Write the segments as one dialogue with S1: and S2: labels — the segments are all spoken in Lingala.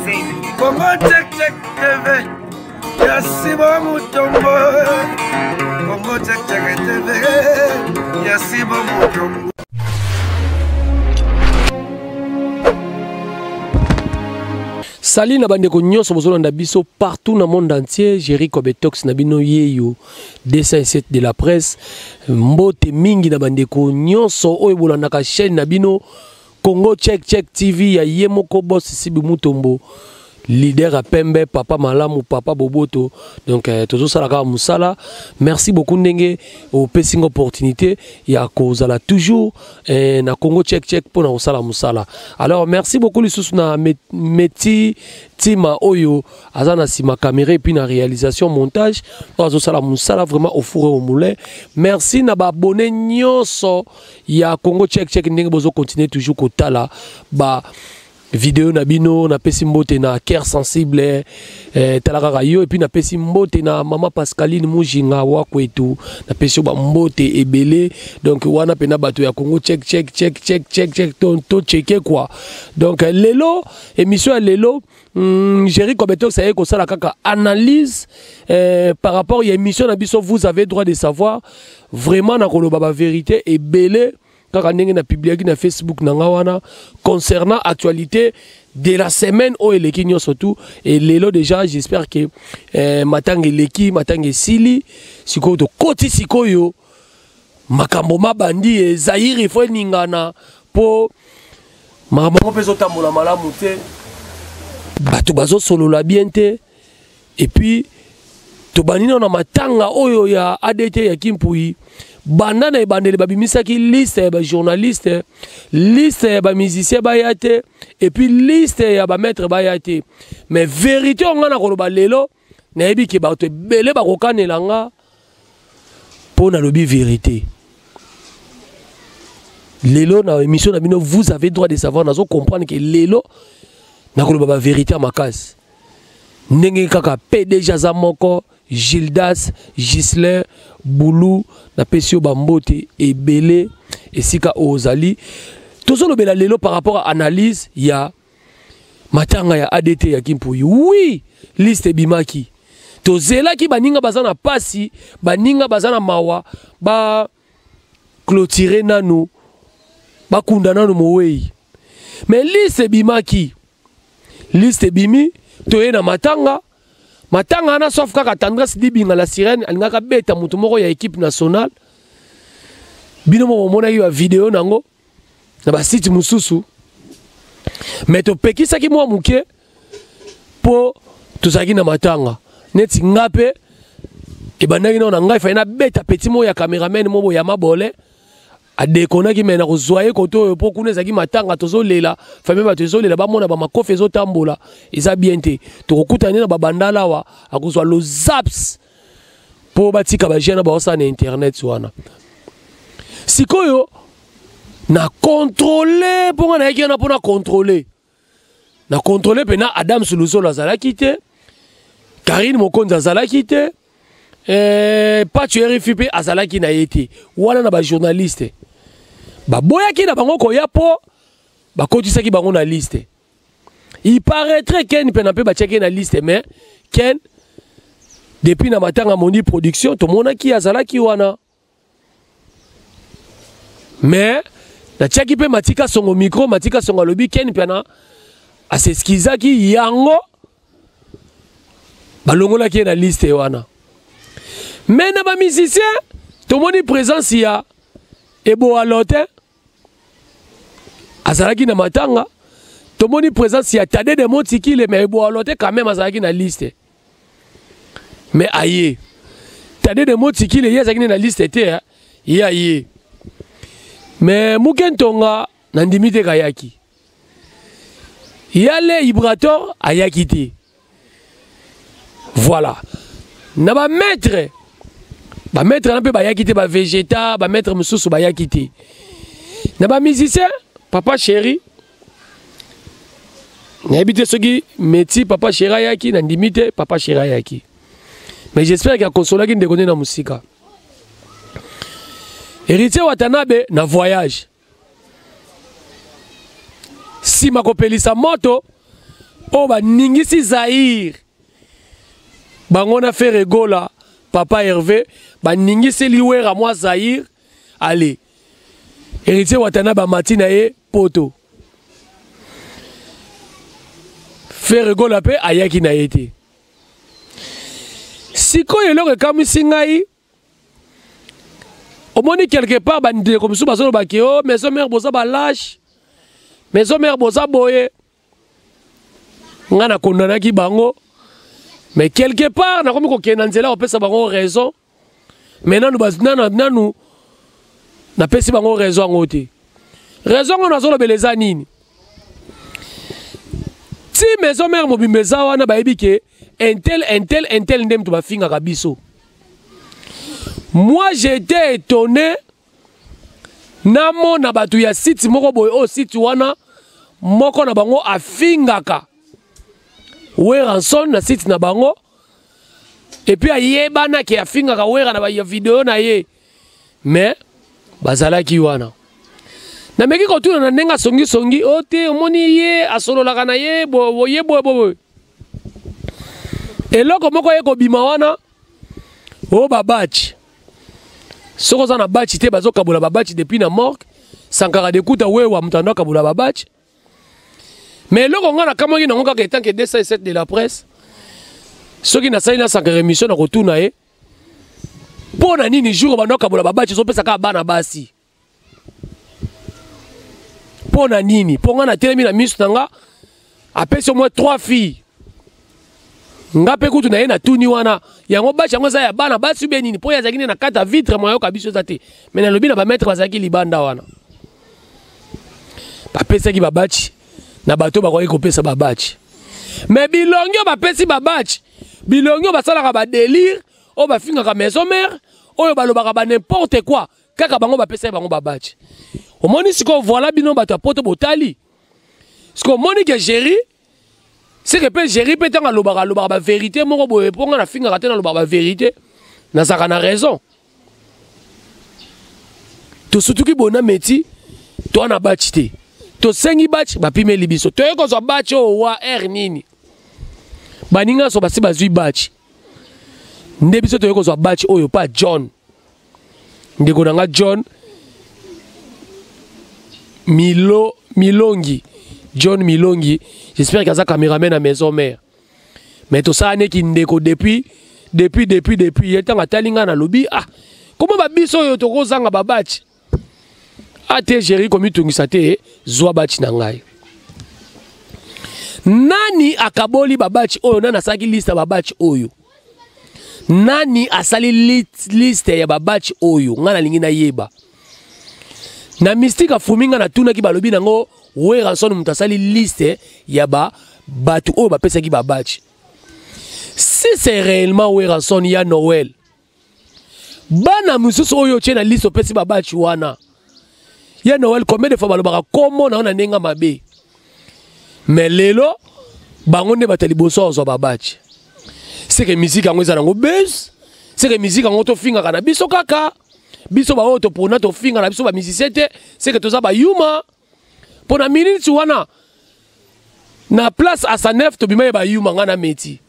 S1: Congo Check Check TV ya Sibo Mutombo. Congo Check Check TV ya Sibo Mutombo.
S2: Salut na bandeko nyonso bozolanda biso partout na monde entier. Jerry Kobetox na bino yeyo 207 de la presse. Mbote mingi na bandeko nyonso oyo bolandaka chaîne na bino Congo Check Check TV ya ye moko boss Sibi Mutombo, leader ya pembe, papa malamu, papa boboto. Donc tozosala kaka mosala. Merci beaucoup ndenge opesi nga opportunité ya kozala toujours na Congo Check Check mpona kosala mosala. Alors merci beaucoup lisusu na Meti Tima oyo aza na nsima caméra et puis na réalisation montage oyo azosala mosala vraiment au four et au moulin. Merci na ba abonné nyonso ya Congo Check Check ndenge bozo continuer toujours kotala ba vidéo na bino. Napesi mbote na cœur sensible, tala kaka yo, et puis napesi mbote na mama Pascaline Mujinga wa kwetu, napesi yo ba mbote ebele. Donc wana pena bato ya Congo Check Check Check Check Check Check to, to checker quoi. Donc lelo émission ya lelo, Jerry Kobetox aye kosala kaka analyse par rapport ya émission na biso. Vous avez droit de savoir vraiment na koloba ba vérité ebele kaka ndenge na publiaki na Facebook na nga wana concernant actualité de la semaine oyo eleki nyonso tout. Et lelo déjà j'espère que matanga eleki, matanga esili, sikoyo tokoti sikoyo makambo mabandi e Zaïre il faut eningana po makambo mpe ezotambola malamu te, bato bazosolola bien te. Et puis tobandi nano na matanga oyo ya ADT ya Kimpuyi. Banda na ebandeli babimisaki liste ya ba journaliste, liste ya ba musicien baya te, et puis liste ya ba maître baya te. Mais vérité oyo nga na koloba lelo, nayebi ke bato ebele bakokanela nga mpo nalobi vérité. Lelo na émission na bino, vous avez droit de savoir, nazo comprendre que lelo nakoloba ba vérité ya makasi. Ndenge kaka PDG aza moko, Gildas, Ghislain, Boulou, napesi yo bambote ebele esika oyo ozali. Tozolobela lelo par rapport à analyse ya matanga ya ADT ya Kimpuyi. Oui, liste ebimaki. Tozelaki baninga baza na pasi, baninga baza na mawa, ba clôturer nanu, bakunda nanu mowei. Mais liste ebimaki. Liste ebimi, toye na matanga. Matanga wana sauf kaka Tendresse Dibinga la sirène alingaka beta mutu moko ya équipe nationale. Bino mo bomonaki ba vidéo nango na ba site mususu. Mais topekisaki mwa moke po tozalaki na matanga. Neti nga pe ebandaki nao na ngai, fallait nabeta petit moko ya cameraman moko ya mabole. Adekonaki me na kozwa ye koto oyo po kuna ezalaki matanga, tozolela famille, bato ezolela, bamona ba makofi ezotambola, eza bien te. Tokokutana nde na babandala awa, akozwa lozaps po batika ba jeune baosala na internet wana. Sikoyo na contrôler mpo nga nayaki wana mpo na contrôler. Na contrôler mpe na Adams Luzolo azalaki te, Karine Mokonzi azalaki te, Pacho RFI mpe azalaki na ye te. Wana na ba journaliste baboyaki na bango koya mpo bakotisaki bango na liste. Il paraîtrait Ken mpe na mpe batiaki na liste, mais Ken depuis na matanga Mondi Production tomonaki azalaki wana. Mais natiaki mpe Matika Songo micro, Matika Songo alobi Ken Mpiana aseskizaki yango, balongolaki ye na liste wana. Mais na ba musicien tomoni présence ya Eboa Lotin azalaki na matanga, tomoni présence ya Tade de Motikile, mais Eboa Lotin quand même azalaki na liste. Mais aye Tade de Motikile ye azalaki na liste te, hein? Ye aye. Mais Muke Ntonga nandimi te kayaki. Yale Ibrator ayaki te. Voilà. Na ba maître, ba maître na pe bayaki te, ba végéta, ba maître mosusu bayaki te. Na ba musicien, papa chéri, nayebi te soki métier papa chéri ayaki, nandimi te papa chéri ayaki. Mais j'espère qu'il a consolaki ndeko nde na musika. Héritier Watanabe na voyage. Sima kopelisa moto, Oyo baningisi Zaïre. Bango na Ferre Gola, papa Hervé, baningiseli Wera mwa Zaïre. Allez. Héritier Watanabe amati na ye poto. Ferre Gola mpe ayaki na ye te. Sikoyo eloko ekamwisi ngai omoni quelque part bandeko mosusu bazoloba ke o oh, maison mère boza balâche, maison mère boza boye. Ngai nakondanaki bango, mais quelque part nakomi kokende na nzela kopesa bango raison. Mais nanu nanu, nanu napesi bango raison yango te. Raison yango nazolobela eza nini? Ti maison mère mobimba eza wana, bayebi ke intel, intel, intel nde moto bafingaka biso. Moi j'étais étonné namona bato ya site moko boye, oyo site wana moko na bango afingaka Werrason na site na bango, et puis ayebanaki afingaka Wera na ba video na ye, mais bazalaki wana. Nameki kotuna na ndenge asongisongi, o te omoni ye asololaka na ye boye boye boye. Eloko moko ye kobima wana, o babachi. Soki oza na bachi te, bazokabola babachi depuis na morgue. Sankara Dekuta wewa moto ando akabola babachi. Mais eloko nga nakamwaki nango kaka etant que 207 de la presse, soki nasali na Sankara émission na kotuna ye mpo na nini jour bando akabola babachi ezopesa kaka bana basi. Mpo na nini? Mpo nga natelemi na miso na nga, apesi au moins 3 filles. Nga mpe kutu na ye natuni wana, yango bachi yango eza ya bana basi ube nini? Mpo ye azalaki nde na kati ya vitre, moyoka biso eza te. Mais nalobi na ba maître bazalaki libanda wana. Bapesaki babachi na bato bakoki kopesa babachi. Mais bilongi oyo bapesi babachi, bilongi oyo basalaka ba délire, oyo bafingaka maison mère, oyo balobaka ba n'importe quoi, kaka bango bapesaki bango babachi. Omoni sikoyo, voilà bino bato ya poto botali. Sikoyo omoni ke Géri, c'est que pe Géri pe ntango alobaka, alobaka ba vérité moko boye, mpo nga nafingaka te, nalobaka ba vérité, nazalaka na raison. Tosutuki bona meti, toa na bachi te. Tosengi bachi, bapimeli biso. Toye kozwa bachi oyo wa air nini? Baninga nyonso basi bazwi bachi. Nde biso toye kozwa bachi oyo pa John. Ndeko na nga John Milo Milongi. John Milongi, j'espère qu'aza cameraman à maison mère. Mais tosala neki ndeko depuis depuis depuis depuis ye ntango atali nga na lobi, ah, comment ba biso oyo tokozanga ba bachi? Ah te Géri, komitungisa te, zwa bachi na ngai. Nani akaboli ba bachi oyo? Nani asalaki liste ya ba bachi oyo? Nani asali liste ya ba bachi oyo? Nga nalingi nayeba. Na mystique afumi nga natunaki, balobi nango Werrason moto asali liste ya ba bato oyo bapesaki ba bachi. Si c'est réellement Werrason ya Noël, bana mosusu oyo otie na liste opesi ba bachi wana ya Noël, combien de fois balobaka kombo na yo na ndenge mabe? Mais lelo bango nde bato ya liboso azwa ba bachi. C'est que musique yango eza nango buzz, c'est que musique yango tofingaka na biso kaka biso baoyo topona tofinga na biso ba musicien te, c'est que toza bayuma. Mpo na minute wana na place Asanef tobima ye bayuma, nga na meti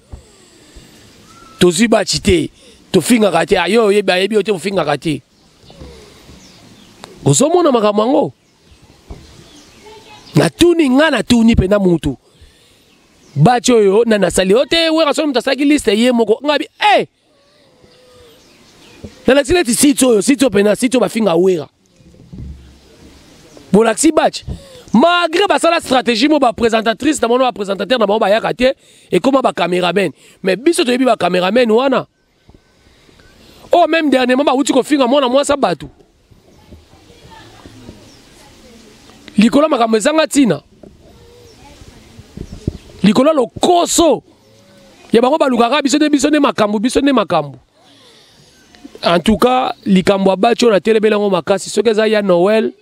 S2: tozwi bachi te, tofingaka te, ayo oyebi ayebi yo te, ofingaka te. Ozomona makambo yango? Natuni nga, natuni mpenza mutu bachi oyo na nasali yo te. Wera soki moto asalaki liste ye moko, nga bi eh nalakisi neti site oyo, site oyo mpenza, site oyo bafinga Wera, bolakisi bachi malgré basala stratégie mo ba présentatrice na bango, ba présentateur na bango bayaka te, ekóma ba caméraman. Mais biso toyebi ba caméraman wana oyo même dernièrement bawuti kofinga mwana mwasi bato likolo makambo ezanga ntina, likolo lokoso ya bango balukaka biso nde, biso nde makambo, biso nde makambo. En tout cas likambo ya bachi oyo natelemeli yango makasi. Soki eza ya Noël,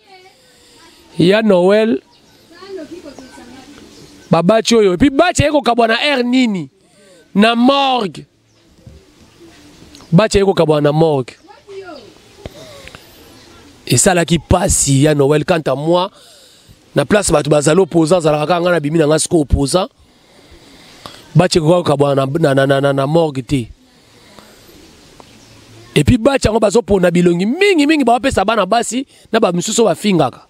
S2: ya Noël babachi oyo, et puis bachi aye kokabwa na aire nini na morgue, bachi aye kokabwa na morgue, esalaki pasi ya Noël. Quant à moi, na place bato bazali opposant, azalaka kaka, ngai nabimi na ngai sikoyo opposant. Batch ekoka kokabwana na, na, na, na, na morgue te. Et puis batch yango bazopona bilongi mingi mingi, bapesa bana basi na bamisusu bafingaka.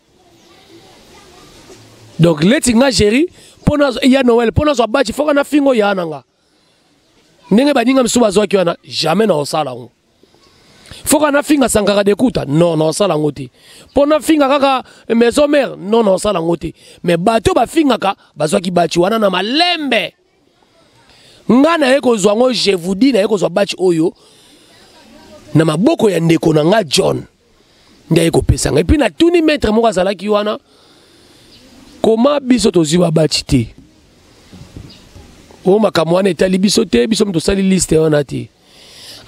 S2: Donc leti nga Géri mpona ya Noël, mpo nazwa batch foka na fingo ya na nga ndenge baninga misusu bazwaki wana, jamais na osala yango. Foka nafinga Sankara Dekuta, non, na osala yango te. Mpo nafinga kaka Maison Mère, non, na osala yango te. Mais bato bafingaka bazwaki batch wana na malembe. Nga naye kozwa yango, je vous dis, naye kozwa batch oyo na maboko ya ndeko na nga John, nde aye kopesa ngai. Et puis natuni maître moko azalaki wana: koma biso tozwi babatch te? Oyo makambo wana etali biso te, biso moto tosali liste wana te.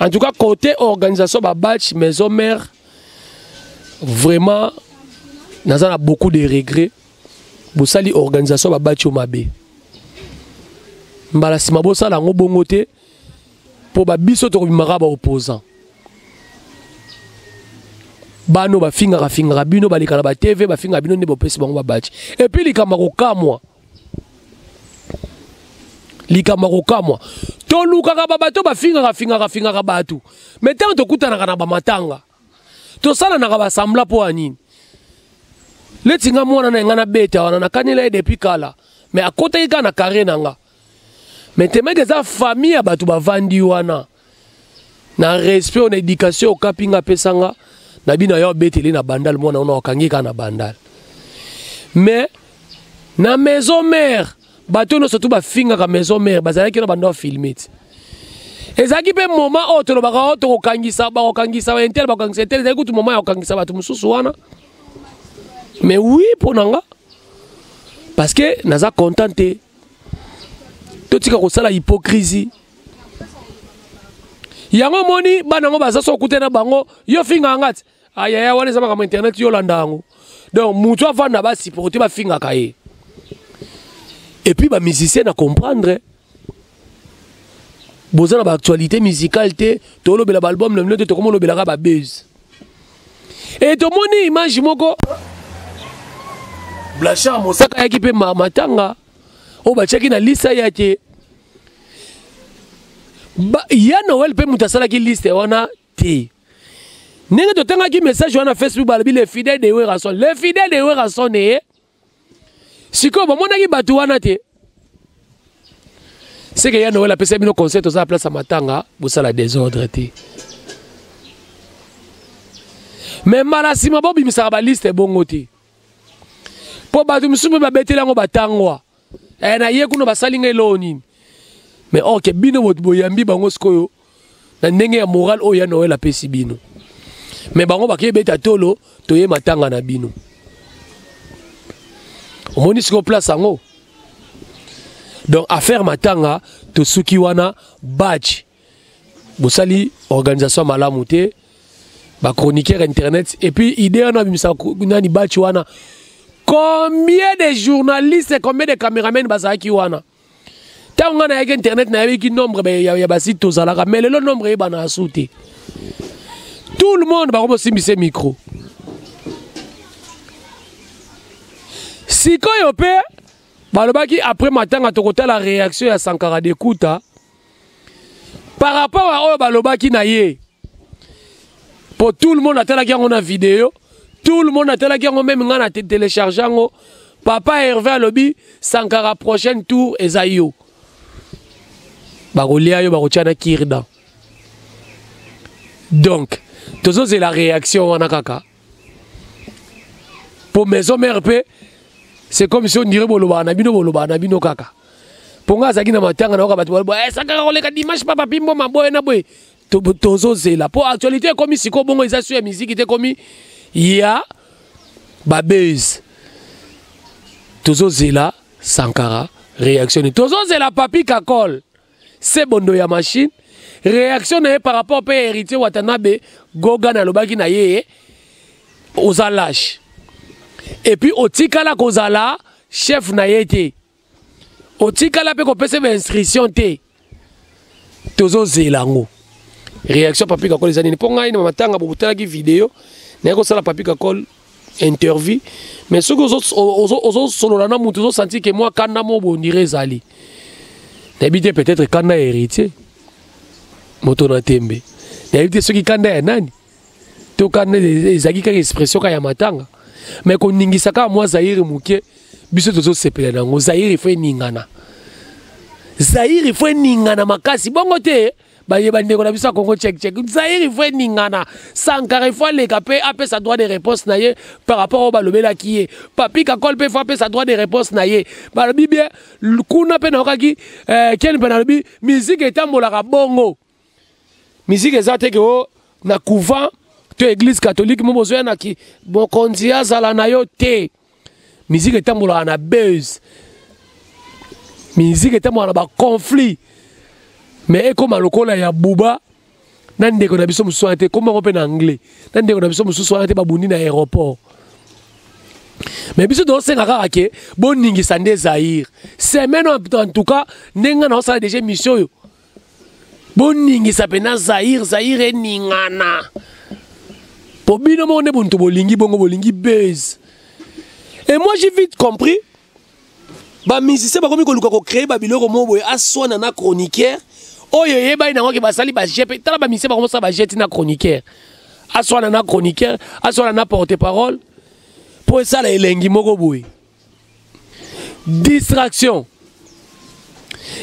S2: En tout cas, côté organisation babatch Maison Mère, vraiment naza na beaucoup de regrets. Bosali organisation babatch oyo mabe. Mbala nsima bosala yango bongo te, mpo babiso tokobimaka baopposant. Bano bafingaka fingaka bino, baleka na baTV, bafingaka bino, nde bopesi bango babatch. Et puis likambo ya kokamwa, likambo ya kokamwa, tolukaka babato bafingaka fingaka fingaka bato, mais ntango tokutanaka na bamatanga, tosalanaka basambla. Mpo ya nini? Leti nga mwana na nga nabeta wana, nakanela ye depuis kala, mais akotaki kaka na carré na nga. Mais temeke eza famille ya bato bavandi wana na respect, na éducation okapi nga apesa nga na bino ya obeteli na Bandal. Mwana wana okangi kaka na Bandal, mais na Maison Mère, bato nyonso tu bafingaka Maison Mère bazalaki na bando afilme ti. Ezalaki mpe moment oyo tolobaka oyo tokokangisa, bakokangisa un tel, bakokangisa un tel. Ezalaki kutu moment ya kokangisa bato mosusu wana. Mais oui, mpo na nga, parce que naza content te. Totika kosala hypocrisie. Yango omoni bana yango baza so okute na bango, yo fingaka nga ti ayaya wana, eza makambo internet, yo olanda yango. Donc motu avanda basupporte bafingaka ye. Et puis bamusicien na comprendre, boza na baactualité musicale te, tolobela baalbum na bino te, tokoma olobelaka babase. E tomoni image moko, Blanchard Mosaka ayaki mpe matanga oyo batiaki na liste ya te ya Noel. Mpe moto asalaki liste wana te. Ndenge totangaki message wana Facebook, balobi le fidèle de Werrason, le fidèle de Werrason. Eye sikoyo bamonaki bato wana te. Seke ya Noel apesa bino conseil: toza na place ya matanga, bosala désordre te. Mais mbala nsima bobimisaka baliste bongo te, mpo bato mosusu mpe babeteli yango batangwa e, na ye kuna basali ngai eloko nini. Mais ok, bino boyambi bango sikoyo na ndenge ya moral oyo ya Noel apesi bino, mais bango bakei beta tolo toye matanga na bino. Omoni sikoyo place yango. Donc affaire matanga, tosuki wana. Badge bosali organisation malamu te, bachroniqueur internet. Et puis idée wana abimisa nani? Badge wana, combien de journalistes, combien de caméramen bazalaki wana? Ntango ngai nayaki internet, nayebiki nombre ya basite tozalaka, mais lelo nombre eyebana asu te. Tout le monde bakobosimbisa micro. Sikoyo mpe balobaki après matanga tokotala réaction ya Sankara Dekuta par rapport à oyo balobaki na ye, po tout le monde atalaki yango na video, tout le monde atalaki yango, même ngai na télécharge yango. Papa Hervé alobi: Sankara, prochaine tour eza yo, bakolia yo, bakotia na cure-dent. Donc tozozela réaction wana kaka po Maison Mère mpe c'est comme si on dirait bolobaka na bino, bolobaka na bino kaka. Mpo nga azalaki na matanga, nayoka bato baloba eh, Sankara koleka dimanche, papa Pimboma boye na boye. Tozozela mpo actualité ekomi sikoyo bongo, eza su ya miziki te, ekomi ya babase. Tozozela Sankara réaction ni, tozozela Papi Kakol Sebondo ya machine réaction na ye par rapport mpe Héritier Watanabe Gogan alobaki na ye: oza lâche, et puis otikala kozala chef na ye te, otikala mpe kopesa bainstruction te. Tozozela yango, réaction Papi Kakol eza nini. Mpo ngai na matanga bobotalaki video, naye kosala Papi Kakol interview, mais soki ozosolola na moto, ozosanti ke mwa kanda mo bondire ezali. Nayebi te, peut-être kanda ya Héritier moto na tembe, nayebi te soki kanda ya nani to kanda ezalaki kaka expression kaka ya matanga. Mais koningisa kaka mwa Zaire moke, biso tozosepela na yango. Zaire ifo eningana, Zaire ifo eningana makasi bongo te. Baye bandeko na biso ya Congo Check Check, Zaire ifo eningana. Sankara ifo aleka mpe apesa droit de réponse na ye par rapport oyo balobelaki ye. Papi Kakol mpe ifo apesa droit de réponse na ye. Balobi bien kuna mpe nayokaki ken mpe nalobi musique etambolaka bongo. Musique eza te ke o na couvent to église catholique mo bozoya na ki bokonzi azala na yo te. Musique etambolaka na buzz, musique etambolaka na baconflit, mais ekóma lokola ya buba na ndeko na biso mosusu wana te, ekóma yango mpe na anglais na ndeko na biso mosusu wana te, babundi na aéroport. Mais biso tozosenga kaka ke boningisa nde Zaire semaine. En tout cas, ndenge nga naosala déjà émission oyo, boningisa mpena Zaire, Zaire eningana, po bino moko nde bonto bolingi bongo, bolingi buzz. Et moi, j'ai vite compris, bamusicien bakomi koluka kocréer babiloko moko boye, aswana na chroniqueur oyo eyebani nango ke basali baje. Tala, bamusicien bakomosala baje ti na chroniqueur, aswana na chroniqueur, aswana na porte parole mpo esala elengi moko boye, distraction.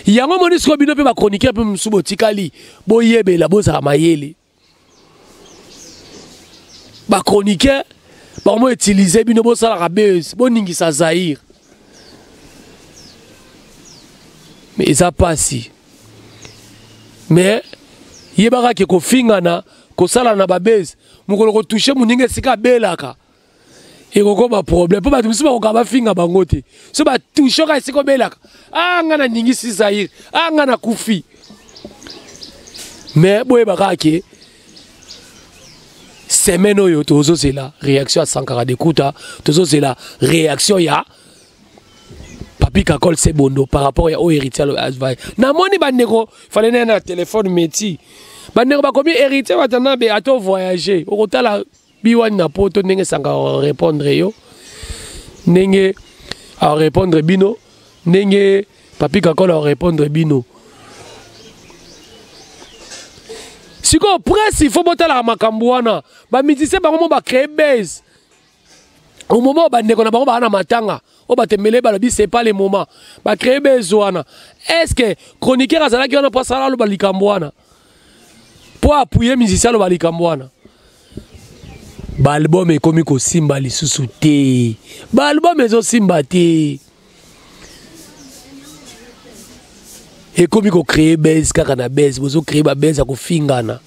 S2: Yango moni sikoyo bino mpe bachroniqueur mpe mosusu botikali, boyebela, bozala mayele. Bachroniqueur bakomo utiliser bino, bosalaka buzz, boningisa Zaire. Mais eza pasi, mais yebaka ke kofingana, kosala na babuzz, mokolo kotoucher moninga esika abelaka, ekokoma problème, mpo bato mosusu bakoka bafinga bango te. So batouche kaka esika obelaka, a nga naningisi Zaire, a nga nakufi. Mais boyeba kaka ke semaine oyo tozozela réaction ya Sankara Dekuta, tozozela réaction ya Papi Kakol Sebondo par rapport ya oyo Héritier. Namoni bandeko fale na na telefone meti, bandeko bakomi Héritier Watanabe ato voyager, okotala biwani na poto ndenge Sanga répondre yo, ndenge arépondre bino, ndenge Papi Kakol arépondre bino. Sikoyo presse, il faut botalaka makambo wana. Bamusicien bango mo bacréer buzz au moment oyo bandeko na bango baa na matanga, oyo batembele balobi c'est pas le moment. Bacréer buzz wana. Est ce que chroniqueur azalaki wana mpo asala, aloba likambo wana, mpo appuyer musicien, aloba likambo wana? Baalbum ekomi kosimba lisusu te, baalbum ezosimba te, ekomi kocréer buzz kaka na buzz. Bozocréer babuzz ya kofingana.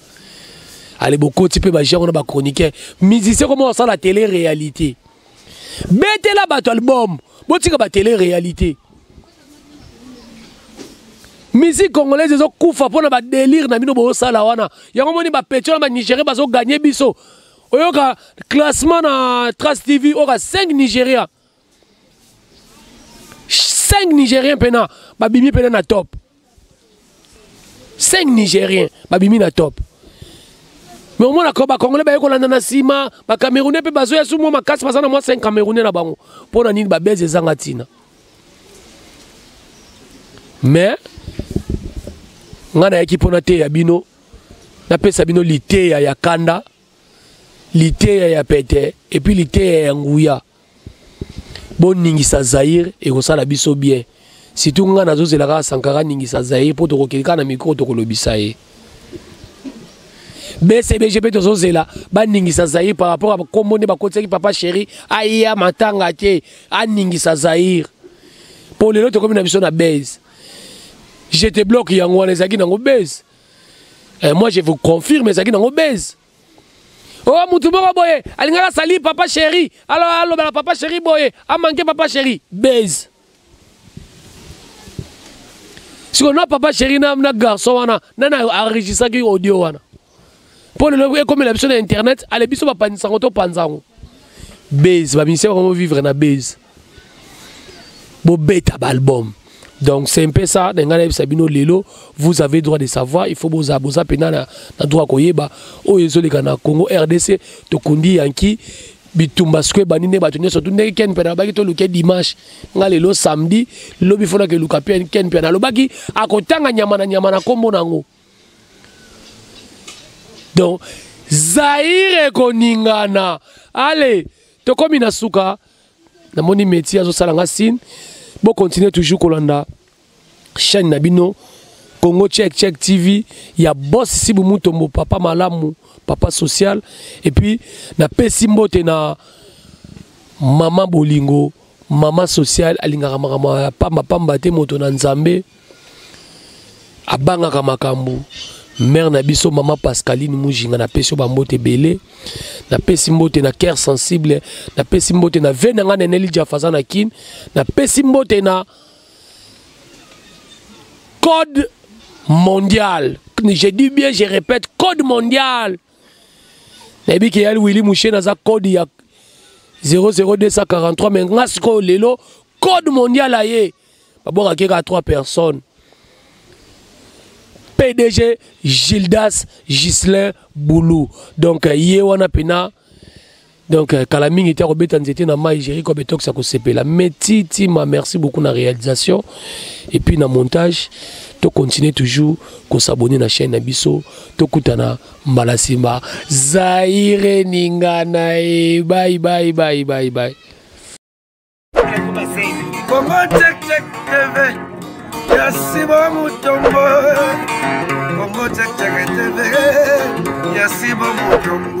S2: Ale, bokoti mpe bagenre wana, bachroniqueur musicien koma osala télé réalité. Betela bato album, botika batélé réalité. Musique congolaise ezokufa mpona badélire na bino bozosala wana. Yango moni bapetio na banigéria bazoganye biso. Oyoka classement na Trace TV, oyoka 5 Nigéria, 5 Nigérien mpena babimi mpena na top 5. Nigérien babimi na top, mais omonaka bacongolais baye kolanda na nsima, bacamerounais mpe bazoya su mwa makasi, baza na mwa 5 Camerounais na bango. Mpo na nini babuzz ezanga ntina? Mais ngai nayaki mpona teya bino, napesa bino liteya ya kanda, liteya ya pete et puis liteya ya nguya. Boningisa Zaire, ekosala biso bien. Surtout ngai nazozela kaka Sankara ningisa Zaire, mpo tokokende kaka na micro, tokolobisa ye. BCBG mpe tozozela baningisa Zaire par rapport a kombo nde bakotisaki Papa Chéri aya matanga te, aningisa Zaire, mpo lelo tokomi na biso na buzz. Je te bloque, yango wana ezalaki nango buzz. Et moi, je vous confirme, ezalaki nango buzz. Oh, mutu moko boye alingaka asali Papa Chéri, alors alobela Papa Chéri boye, amanke Papa Chéri, buzz. Sikoyo na Papa Chéri na garçon wana, nani enregistraki audio wana? Mpo lelo ekomela biso na internet. Ale, biso bapanzisa yango, topanza yango. Buzz, bamusicien bakomo vivre na buzz. Bobeta baalbum. Donc c'est un peu ça na ngai nayebisa bino lelo. Vous avez droit de savoir, il faut boza boza mpena na droit koyeba oyo ezoleka na Congo RDC. Tokundi Yanki. Bitumba sikoyo ebandi nde bato nyonso tu ndenge Ken Mpiana alobaki toluke dimanche, nga lelo samedi, lobi fo nakeluka Ken Mpiana alobaki akotanga nyama na nyama na kombo na yango. Donc Zaire ekoningana. Allez, tokomi na suka. Namoni métier azosala nga signe. Bo continuer toujours kolanda chaîne na bino Congo Check Check TV ya boss Sibu Mutombo, papa malamu, papa social. Et puis na pesi mbote na mama bolingo, mama social, alingaka makambo ya pamba pamba te, moto na Nzambe abangaka makambo. Mère na biso mama Pascaline Mujinga, na pesi ba mbote ebele, na pesi mbote na cœur sensible, na pesi mbote na ve na nga Neneli Jafaza na Kin, na pesi mbote na code mondial. Je dis bien, je répète, code mondial. Nayebi ke yali Willy Mouché naza code ya 00243, mais nga sikoyo lelo code mondial aye. Babwakaki kaka 3 personnes. PDG Gildas Ghislain Boulou. Donc ye wana pena. Donc kala mingi te akobeta nzete na mai, Jericho Betox akosepela. Mais Titi ma merci beaucoup na réalisation et puis na montage. To continuer toujours ko s'abonner na chaîne na biso, to kutana mbala simba. Zaire ningana e bye bye bye bye bye.
S1: Congo Check Check TV ya Simon Mutombo. Congo Check Check TV ya Simon Mutombo.